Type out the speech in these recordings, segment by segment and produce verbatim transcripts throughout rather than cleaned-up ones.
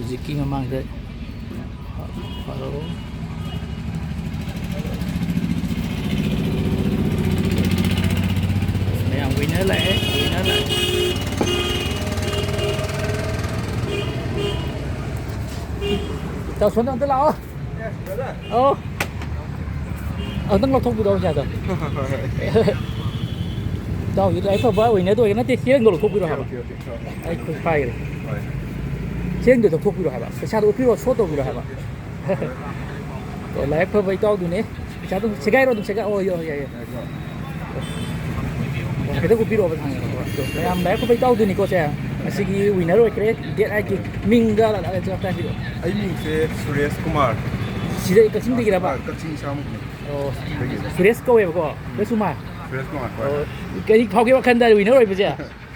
ꯍꯧꯖꯤꯛꯀꯤ ꯃꯃꯥꯡꯗ ꯐꯥꯔꯣ꯫ ꯃꯌꯥꯝ winner ꯂꯥꯛꯑꯦ, winner ꯂꯥꯛꯑꯦ꯫ ꯏꯇꯥꯎ, ꯁꯣꯝꯗ ꯑꯝꯇ ꯂꯥꯛꯑꯣ꯫ ꯑꯧ꯫ ꯑꯝꯇꯪ ꯂꯧꯊꯣꯛꯄꯤꯔꯛꯑꯣ ꯄꯩꯁꯥꯗꯣ꯫ ꯏꯇꯥꯎꯒꯤ ꯂꯥꯏꯕꯛ ꯐꯕ winner ꯗꯣ ꯑꯣꯏꯒꯦ ꯅꯠꯇꯦ, ꯆꯦꯔꯪꯗꯣ ꯂꯧꯊꯣꯛꯄꯤꯔꯛꯑꯣ ꯍꯥꯏꯕ꯫ ꯑꯣꯀꯦ, ꯑꯣꯀꯦ, ꯍꯣꯏ, ꯍꯣꯏ꯫ ꯑꯩ ꯈꯨꯠ ꯄꯥꯏꯒ꯭ꯔꯦ꯫ ꯍꯣꯏ꯫ ꯆꯦꯔꯪꯗꯣ ꯂꯧꯊꯣꯛꯄꯤꯔꯛꯑꯣ ꯍꯥꯏꯕ꯫ ꯄꯩꯁꯥꯗꯣ ꯎꯠꯄꯤꯔꯛꯑꯣ, show ꯇꯧꯕꯤꯔꯛꯑꯣ ꯍꯥꯏꯕ꯫ ꯑꯣ, ꯂꯥꯏꯕꯛ ꯐꯕ ꯏꯇꯥꯎꯗꯨꯅꯦ꯫ ꯄꯩꯁꯥꯗꯣ ꯁꯦꯒꯥꯏꯔꯣ ꯑꯗꯨꯝ ꯁꯦꯒꯥꯏ-, ꯑꯣ, ꯌꯥꯏ, ꯌꯥꯏ, ꯌꯥꯏ꯫ ꯍꯥꯏꯐꯦꯠꯇ ꯎꯞꯄꯤꯔꯛꯑꯣꯕ ꯊꯥꯡꯒꯗꯣ꯫ ꯃꯌꯥꯝ ꯂꯥꯏꯕꯛ ꯐꯕ ꯏꯇꯥꯎꯗꯨꯅꯤꯀꯣ ꯁꯦ꯫ ꯉꯁꯤꯒꯤ winner ꯑꯣꯏꯈ꯭ꯔꯦ꯫ Date ꯍꯥꯏꯒꯤ ꯃꯤꯡꯒ ꯆꯞ ꯆꯥꯕꯤꯔꯛꯑꯣ꯫ ꯑꯩ ꯃꯤꯡꯁꯦ ꯁꯨꯔꯦꯁ ꯀꯨꯃꯥꯔ꯫ ꯁꯤꯗ ꯀꯛꯆꯤꯡꯗꯒꯤꯔꯕ? ꯑꯥ, ꯀꯛꯆꯤꯡ ꯏꯁꯥꯃꯛꯅꯦ꯫ ꯑꯣ, ꯁꯤꯗꯒꯤ꯫ ꯁꯨꯔꯦꯁ ꯀꯧꯋꯦꯕꯀꯣ꯫ ꯁꯨꯔꯦꯁ ꯀꯨꯃꯥꯔ꯫ ꯁꯨꯔꯦꯁ ꯀꯨꯃꯥꯔ, ꯍꯣꯏ꯫ ꯑꯣ, ꯀꯔꯤ ꯐꯥꯎꯒꯦ ꯋꯥꯈꯟꯗ winner ꯑꯣꯏꯕꯁꯦ?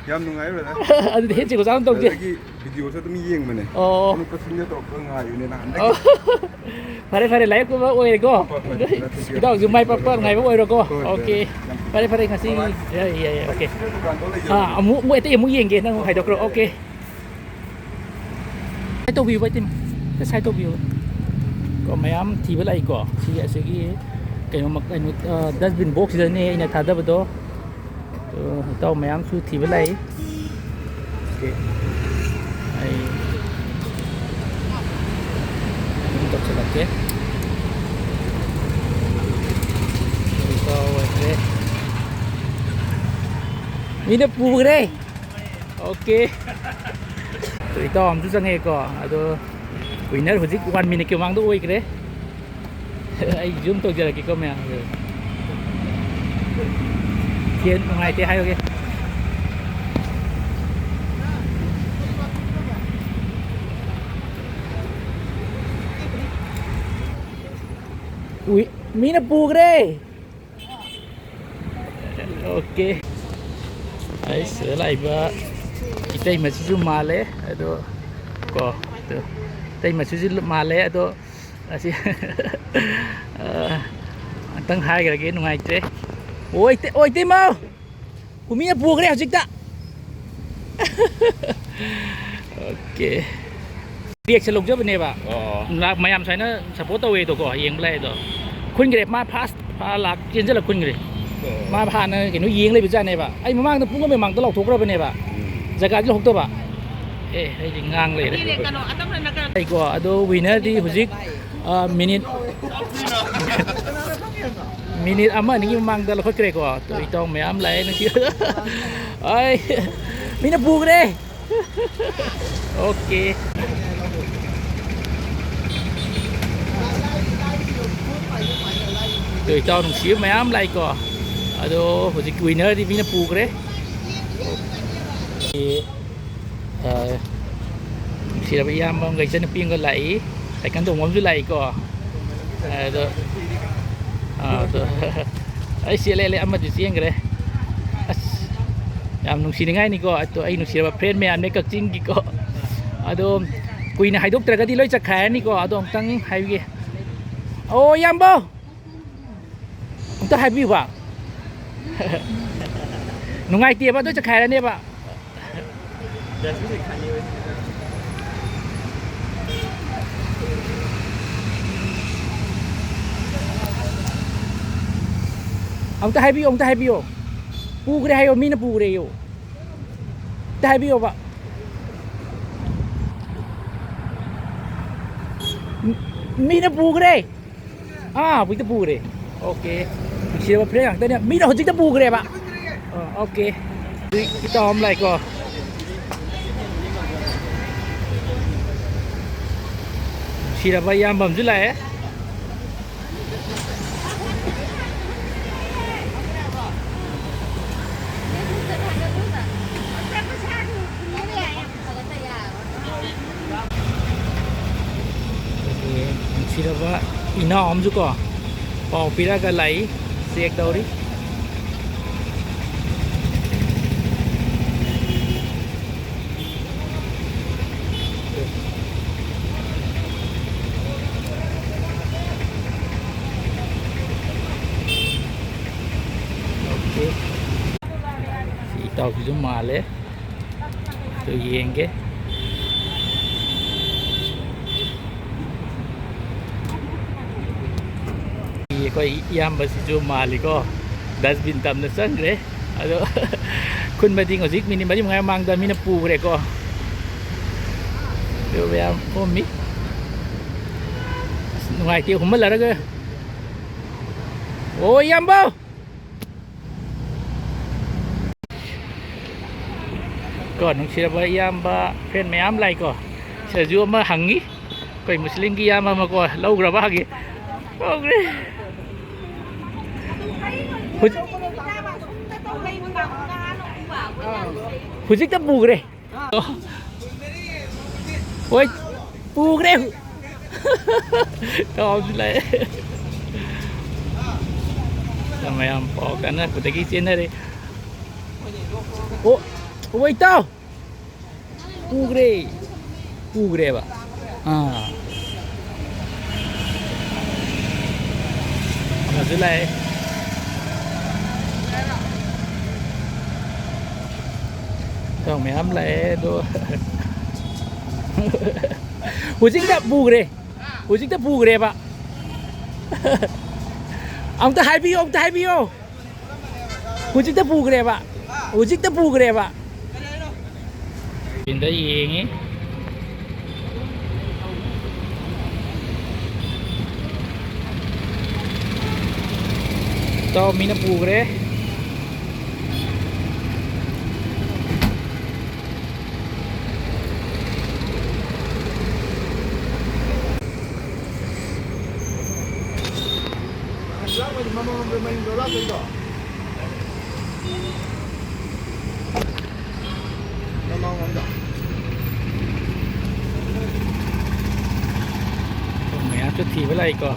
ꯌꯥꯝ ꯅꯨꯡꯉꯥꯏ, brother꯫ ꯑꯗꯨꯗꯤ ꯍꯦꯟꯁꯦ ꯑꯣꯖꯥ ꯑꯗꯨꯝ ꯇꯧꯁꯦ꯫ Brother ꯒꯤ video ꯁꯨ ꯑꯗꯨꯝ ꯌꯦꯡꯕꯅꯦ꯫ ꯑꯣ꯫ ꯑꯗꯨꯝ ꯀꯛꯆꯤꯡꯗ ꯇꯧꯔꯛꯄ ꯉꯥꯏꯕꯅꯦ ꯅꯍꯥꯟꯗꯒꯤ꯫ ꯑꯣ꯫ ꯐꯔꯦ, ꯐꯔꯦ, ꯂꯥꯏꯕꯛ ꯐꯕ ꯑꯣꯏꯔꯦꯀꯣ꯫ ꯍꯣꯏ, ꯍꯣꯏ, ꯍꯣꯏ꯫ ꯏꯇꯥꯎꯁꯨ ꯃꯥꯏ ꯄꯥꯛꯄ ꯅꯨꯡꯉꯥꯏꯕ ꯑꯣꯏꯔꯣꯀꯣ꯫ ꯍꯣꯏ, ꯍꯣꯏ, OK꯫ ꯌꯥꯝ ꯐꯔꯦ, ꯐꯔꯦ, ꯉꯁꯤ꯫ Bye, bye꯫ ꯌꯥꯏ, ꯌꯥꯏ, OK꯫ ꯗꯨꯀꯥꯟꯗ ꯂꯩꯖꯔꯒꯦ꯫ ꯑꯥ, ꯑꯃꯨꯛ, ꯃꯣꯏ ꯑꯇꯩ ꯑꯃꯨꯛ ꯌꯦꯡꯒꯦ, ꯅꯪ ꯑꯃꯨꯛ ꯍꯥꯏꯗꯣꯛꯈ꯭ꯔꯣ꯫ OK꯫ ꯁꯥꯏ ꯇꯧꯕꯤꯌꯨ, ꯚꯥꯏ, ꯇꯤꯝ꯫ ꯁꯥꯏ ꯇꯧꯕꯤꯌꯨ꯫ ꯀꯣ, ꯃꯌꯥꯝ ꯊꯤꯕ ꯂꯥꯛꯏꯀꯣ꯫ ꯁꯤꯒꯤ, ꯑꯁꯤꯒꯤ ꯀꯩꯅꯣ, ꯀꯩꯅꯣ, ꯑ, dustbin box ꯁꯤꯗꯅꯦ ꯑꯩꯅ ꯊꯥꯗꯕꯗꯣ꯫ ꯑ, ꯏꯇꯥꯎ ꯃꯌꯥꯝꯁꯨ ꯊꯤꯕ ꯂꯥꯛꯏ꯫ OK꯫ ꯑꯩ ꯑꯗꯨꯝ ꯇꯧꯁꯜꯂꯛꯀꯦ꯫ ꯏꯇꯥꯎ ꯑꯣꯏꯈ꯭ꯔꯦ꯫ ꯃꯤꯅ ꯄꯨꯈ꯭ꯔꯦ꯫ OK꯫ ꯑꯗꯣ ꯏꯇꯥꯎ ꯑꯃꯁꯨ ꯆꯪꯉꯛꯑꯦꯀꯣ꯫ ꯑꯗꯣ winner ꯍꯧꯖꯤꯛ one minute ꯀꯤ ꯃꯃꯥꯡꯗ ꯑꯣꯏꯈ꯭ꯔꯦ꯫ ꯑꯩ zoom ꯇꯧꯖꯔꯛꯀꯦꯀꯣ ꯃꯌꯥꯝ꯫ Fan ꯅꯨꯡꯉꯥꯏꯇꯦ ꯍꯥꯏꯔꯒꯦ꯫ ꯎꯏ, ꯃꯤꯅ ꯄꯨꯈ꯭ꯔꯦ꯫ OK꯫ ꯑꯩ ꯁꯤꯗ ꯂꯥꯛꯏꯕ ꯏꯇꯩꯃꯁꯤꯁꯨ ꯃꯥꯜꯂꯦ꯫ ꯑꯗꯣ ꯀꯣ, ꯑꯗꯣ ꯏꯇꯩꯃꯁꯤꯁꯨ ꯃꯥꯜꯂꯦ꯫ ꯑꯗꯣ ꯑꯁꯤ, ꯑ, ꯑꯝꯇꯪ ꯍꯥꯏꯈ꯭ꯔꯒꯦ, ꯅꯨꯡꯉꯥꯏꯇ꯭ꯔꯦ꯫ ꯑꯣꯏ ꯏꯇꯩ-, ꯑꯣ, ꯏꯇꯩꯃ! ꯀꯨꯝꯃꯤꯅ ꯄꯨꯈ꯭ꯔꯦ ꯍꯧꯖꯤꯛꯇ꯫ OK꯫ ꯇꯦꯛꯁꯦ ꯂꯧꯖꯕꯅꯦꯕ꯫ ꯑꯣ꯫ ꯂꯥꯛ ꯃꯌꯥꯝ ꯁꯨꯃꯥꯏꯅ ꯁꯞꯄꯣꯔꯠ ꯇꯧꯋꯦꯗꯣꯀꯣ, ꯌꯦꯡꯕ ꯂꯥꯛꯑꯦꯗꯣ꯫ ꯈꯨꯟꯈ꯭ꯔꯦ, ꯃꯥ ꯐꯥꯔꯁ ꯐꯥ ꯂꯥꯛ ꯆꯦꯟꯁꯤꯜꯂ ꯈꯨꯟꯈ꯭ꯔꯦ꯫ ꯑꯣ꯫ ꯃꯥ ꯍꯥꯟꯅ ꯀꯩꯅꯣ ꯌꯦꯡ ꯂꯩꯕꯖꯥꯠꯅꯦꯕ, ꯑꯩ ꯃꯃꯥꯡꯗ ꯄꯨꯡ ꯑꯃꯒꯤ ꯃꯃꯥꯡꯗ ꯂꯥꯎꯊꯣꯛꯈ꯭ꯔꯕꯅꯦꯕ꯫ ꯎꯝ꯫ ꯖꯒꯥꯗꯤ ꯂꯧꯍꯧꯗꯕ꯫ ꯑꯦ, ꯑꯩꯗꯤ ꯉꯥꯡ ꯂꯩꯔꯦ꯫ ꯑꯩꯀꯣ, ꯑꯗꯣ ꯋꯤꯅꯔꯗꯤ ꯍꯧꯖꯤꯛ, ꯑ, ꯃꯤꯅꯤꯠ, ꯃꯤꯅꯤꯠ ꯑꯃ ꯑꯅꯤꯒꯤ ꯃꯃꯥꯡꯗ ꯂꯧꯈꯠꯈ꯭ꯔꯦꯀꯣ꯫ ꯑꯗꯣ ꯏꯇꯥꯎ ꯃꯌꯥꯝ ꯂꯥꯛꯑꯦ, ꯅꯨꯡꯁꯤ꯫ ꯑꯩ, ꯃꯤꯅ ꯄꯨꯈ꯭ꯔꯦ꯫ ꯑꯣꯀꯦ꯫ ꯑꯗꯣ ꯏꯇꯥꯎ ꯅꯨꯡꯁꯤꯕ ꯃꯌꯥꯝ ꯂꯥꯛꯏꯀꯣ꯫ ꯑꯗꯣ ꯍꯧꯖꯤꯛ ꯋꯤꯅꯔꯗꯤ ꯃꯤꯅ ꯄꯨꯈ꯭ꯔꯦ꯫ ꯑꯣꯀꯦ꯫ ꯑ, ꯅꯨꯡꯁꯤꯔꯕ ꯏꯌꯥꯝꯕ ꯑꯃꯒ ꯏꯆꯟꯅꯨꯄꯤ ꯑꯃꯒ ꯂꯥꯛꯏ꯫ ꯁꯥꯏꯀꯜ ꯇꯣꯡꯕ ꯑꯃꯁꯨ ꯂꯥꯛꯏꯀꯣ꯫ ꯑꯗꯣ, ꯑ, ꯑꯗꯣ, ꯑꯩ ꯆꯦꯜꯂꯦ, ꯆꯦꯜꯂꯦ, ꯑꯃꯗꯤ ꯆꯦꯟꯈ꯭ꯔꯦ꯫ ꯑꯁ, ꯌꯥꯝ ꯅꯨꯡꯁꯤꯅꯤꯡꯉꯥꯏꯅꯤꯀꯣ꯫ ꯑꯗꯣ ꯑꯩ ꯅꯨꯡꯁꯤꯔꯕ ꯐ꯭ꯔꯦꯟ ꯃꯌꯥꯝꯅꯦ ꯀꯛꯆꯤꯡꯒꯤꯀꯣ꯫ ꯑꯗꯣ ꯀꯨꯏꯅ ꯍꯥꯏꯗꯣꯛꯇ꯭ꯔꯒꯗꯤ ꯂꯣꯏ ꯆꯠꯈꯥꯏꯔꯅꯤꯀꯣ꯫ ꯑꯗꯣ ꯑꯃꯨꯛꯇꯪ ꯍꯥꯏꯕꯤꯒꯦ꯫ ꯑꯣ, ꯏꯌꯥꯝꯕ! ꯑꯝꯇ ꯍꯥꯏꯕꯤꯌꯨꯕ꯫ ꯅꯨꯡꯉꯥꯏꯇꯦꯕ, ꯑꯗꯨ ꯆꯠꯈꯥꯏꯔꯅꯦꯕ꯫ ꯑꯃꯨꯛꯇ ꯍꯥꯏꯕꯤꯌꯨ, ꯑꯃꯨꯛꯇ ꯍꯥꯏꯕꯤꯌꯨ꯫ ꯄꯨꯈ꯭ꯔꯦ ꯍꯥꯏꯌꯣ, ꯃꯤꯅ ꯄꯨꯈ꯭ꯔꯦꯌꯣ꯫ ꯑꯝꯇ ꯍꯥꯏꯕꯤꯌꯣꯕ꯫ ꯃꯤꯅ ꯄꯨꯈ꯭ꯔꯦ꯫ ꯑꯥ, ꯍꯧꯖꯤꯛꯇ ꯄꯨꯈ꯭ꯔꯦ꯫ ꯑꯣꯀꯦ꯫ ꯅꯨꯡꯁꯤꯔꯕ ꯐ꯭ꯔꯦꯟ ꯉꯥꯛꯇꯅꯦ꯫ ꯃꯤꯅ ꯍꯧꯖꯤꯛꯇ ꯄꯨꯈ꯭ꯔꯦꯕ꯫ ꯑꯥ, ꯑꯣꯀꯦ꯫ ꯍꯧꯖꯤꯛ ꯏꯇꯥꯎ ꯑꯃ ꯂꯥꯛꯑꯦꯀꯣ꯫ ꯅꯨꯡꯁꯤꯔꯕ ꯏꯌꯥꯝꯕ ꯑꯃꯁꯨ ꯂꯥꯛꯑꯦ꯫ ꯑꯗꯒꯤ ꯅꯨꯡꯁꯤꯔꯕ ꯏꯅꯥꯎ ꯑꯃꯁꯨ ꯀꯣ, ꯄꯥꯎ ꯄꯤꯔꯛꯑꯒ ꯂꯥꯛꯏ, ꯆꯦꯛ ꯇꯧꯔꯤ꯫ ꯑꯣꯀꯦ꯫ ꯁꯤ ꯏꯇꯥꯎꯁꯤꯁꯨ ꯃꯥꯜꯂꯦ꯫ ꯑꯗꯨ ꯌꯦꯡꯒꯦ꯫ ꯑꯩꯈꯣꯏ ꯏꯌꯥꯝꯕꯁꯤꯁꯨ ꯃꯥꯜꯂꯤꯀꯣ, dustbin ꯇꯝꯅ ꯆꯪꯈ꯭ꯔꯦ꯫ ꯑꯗꯣ ꯈꯨꯟꯕꯗꯤ ꯍꯧꯖꯤꯛ ꯃꯤꯅꯤꯠ ꯃꯔꯤ ꯃꯉꯥ ꯃꯃꯥꯡꯗ ꯃꯤꯅ ꯄꯨꯈ꯭ꯔꯦꯀꯣ꯫ ꯑꯗꯨ ꯃꯌꯥꯝ ꯈꯣꯝꯃꯤ꯫ ꯑꯁ, ꯅꯨꯡꯉꯥꯏꯇꯦ ꯍꯨꯝꯍꯜꯂꯔꯒ꯫ ꯑꯣ, ꯏꯌꯥꯝꯕ! ꯀꯣ, ꯅꯨꯡꯁꯤꯔꯕ ꯏꯌꯥꯝꯕ, friend ꯃꯌꯥꯝ ꯂꯥꯛꯏꯀꯣ꯫ ꯁꯤꯗꯁꯨ ꯑꯃ ꯍꯪꯉꯤ꯫ ꯑꯩꯈꯣꯏ ꯃꯨꯁꯂꯤꯝꯒꯤ ꯏꯌꯥꯝꯕ ꯑꯃ ꯀꯣ, ꯂꯧꯈ꯭ꯔꯕ ꯍꯪꯉꯤ꯫ ꯂꯧꯈ꯭ꯔꯦ꯫ ꯍꯧꯖꯤꯛ-, ꯍꯧꯖꯤꯛꯇ ꯄꯨꯈ꯭ꯔꯦ꯫ ꯍꯣꯏ, ꯄꯨꯈ꯭ꯔꯦ꯫ ꯀꯥꯎꯁꯨ ꯂꯥꯛꯑꯦ꯫ ꯃꯌꯥꯝ ꯄꯥꯎ ꯀꯥꯟꯅꯔꯛꯄꯗꯒꯤ ꯆꯦꯟꯅꯔꯦ꯫ ꯑꯣ, ꯑꯣ, ꯏꯇꯥꯎ꯫ ꯄꯨꯈ꯭ꯔꯦ꯫ ꯄꯨꯈ꯭ꯔꯦꯕ꯫ ꯑꯥ꯫ ꯑꯃꯁꯨ ꯂꯥꯛꯑꯦ꯫ ꯏꯇꯥꯎ ꯃꯌꯥꯝ ꯂꯥꯛꯑꯦ ꯑꯗꯣ꯫ ꯍꯧꯖꯤꯛꯇ ꯄꯨꯈ꯭ꯔꯦ꯫ ꯍꯧꯖꯤꯛꯇ ꯄꯨꯈ꯭ꯔꯦꯕ꯫ ꯑꯃꯨꯛꯇ ꯍꯥꯏꯕꯤꯌꯣ, ꯑꯃꯨꯛꯇ ꯍꯥꯏꯕꯤꯌꯣ꯫ ꯍꯧꯖꯤꯛꯇ ꯄꯨꯈ꯭ꯔꯦꯕ꯫ ꯍꯧꯖꯤꯛꯇ ꯄꯨꯈ꯭ꯔꯦꯕ꯫ ꯁꯤꯗ ꯌꯦꯡꯉꯤ꯫ ꯏꯇꯥꯎ ꯃꯤꯅ ꯄꯨꯈ꯭ꯔꯦ꯫ ꯃꯌꯥꯝꯁꯨ ꯊꯤꯕ ꯂꯥꯛꯏꯀꯣ꯫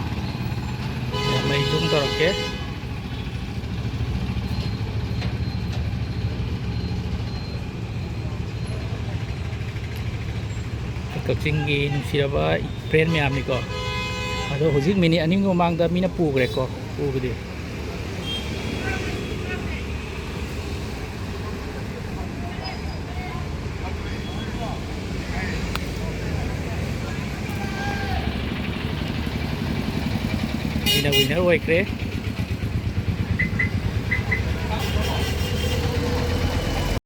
ꯃꯩ ꯁꯨꯝ ꯇꯧꯔꯛꯀꯦ꯫ ꯀꯛꯆꯤꯡꯒꯤ ꯅꯨꯡꯁꯤꯔꯕ friend ꯃꯌꯥꯝꯅꯤꯀꯣ꯫ ꯑꯗꯣ ꯍꯧꯖꯤꯛ ꯃꯤꯅꯤꯠ ꯑꯅꯤꯒꯤ ꯃꯃꯥꯡꯗ ꯃꯤꯅ ꯄꯨꯈ꯭ꯔꯦꯀꯣ, ꯄꯨꯕꯗꯤ꯫ ꯁꯤꯅ ꯋꯤꯟꯅꯔ ꯑꯣꯏꯈ꯭ꯔꯦ꯫